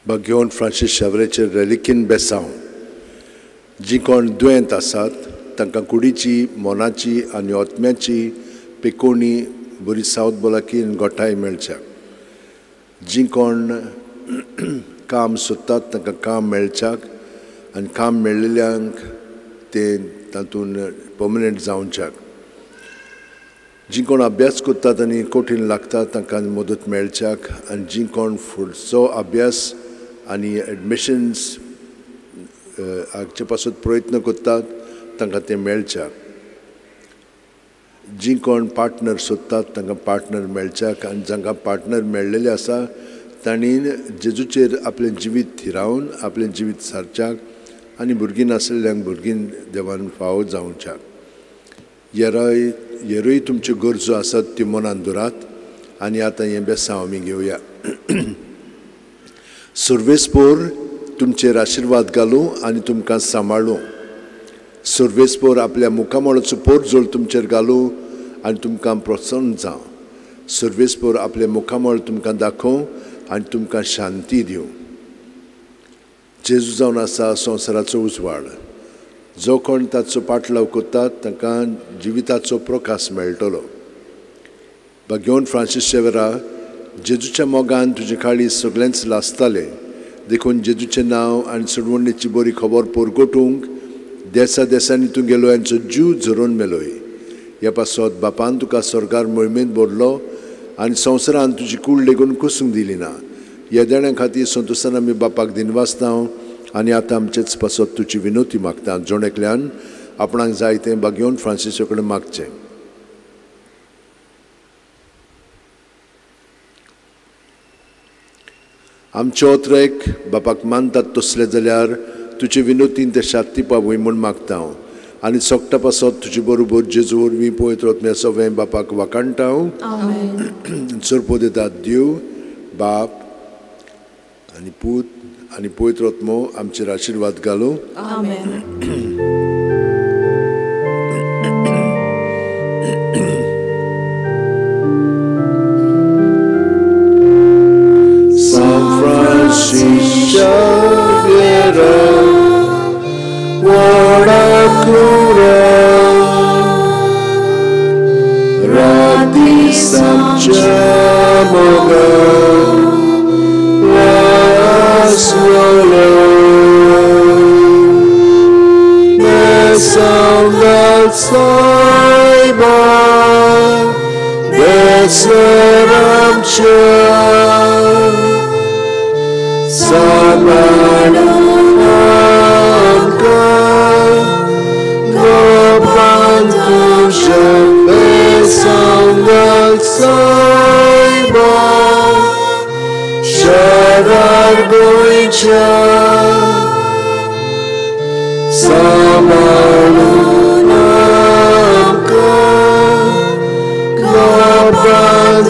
बागेवन Francis शावरेचेर रेलिकीन बेसांव. जीं कोण दुयेंत आसात तांकां कुडीची, मनाची आनी आत्म्याची पेकोणी बरी सावत भलायकी आनी गोठाय मेळच्या. जीं कोण काम सोदतात तांकां काम मेळच्याक आनी काम मेळिल्ल्यांक तें तातूंत पर्मनंट जावच्याक. जीं कोण अभ्यास करतात आनी कठीण लागतात तांकां मदत मेळच्याक आनी जीं कोण फुडचो अभ्यास आनी एडमिशन्स हाचे पासत प्रयत्न करतात तांकां तें मेळच्याक. जीं कोण पार्टनर सोदतात तांकां पार्टनर मेळच्याक आनी जांकां पार्टनर मेळ्ळेले आसा तांणी जेजूचेर आपलें जिवीत थिरावन आपलें जिवीत सारच्याक आनी भुरगीं नासलेल्यांक भुरगीं देवान फावो जावच्याक. येरय तुमच्यो गरजो आसात त्यो मनान दवरात आनी आतां हें बेसांव आमी घेवया. सर्वेस्पोर तुमचेर आशिर्वाद घालूं आनी तुमकां सांबाळूं. सर्वेस्पोर आपल्या मुखामळाचो पोरजोळ तुमचेर घालूं आनी तुमकां प्रोत्साहन जावं. सर्वेस्पोर आपलें मुखामळ तुमकां दाखोवं आनी तुमकां शांती दिवं. जेजू जावन आसा संवसाराचो उजवाड. जो कोण ताचो पाटलाव करतात तांकां जिविताचो प्रकाश मेळटलो. बागेवन फ्रांसीस शेवरा, जेजूच्या मोगान तुजे काळीज सगळेंच लासतालें, देखून जेजूचें नांव आनी सोडवणेची बरी खबर परगटूंक देसा देसांनी तूं गेलो आनी जीव झरोवन मेलोय. ह्या पासत बापान तुका स्वर्गार मोहिमेंत भरलो आनी संवसारान तुजी कूड लेगून कसूंक दिली ना. ह्या देण्या खातीर संतोशान आमी बापाक दिनवासता आनी आतां आमचेच पासत तुजी विनोती मागता. जण एकल्यान आपणाक जाय तें बागेवन फ्रांसिसा कडेन मागचें. आमचे ओत्रेक बापाक मानतात तसले जाल्यार तुजे विनोतीन ते शांती पावय म्हूण मागता हांव आनी सोगटा पासत तुजे बरोबर जेजू वरवीं पवित्र आत्म्या सवें बापाक वाखाणटा हांव. सरपो दितात देव बाप आनी पूत आनी पवित्र आत्मो आमचेर आशिर्वाद घालूं. San Francis Xavier, Guadalajara, Rati Samchamoga, Laswala, Mesangat Saiba, Deseramcha, Samananka, Gopantusha, Mesangat Saiba, Sharar Goicha, Samananka, Gopantusha.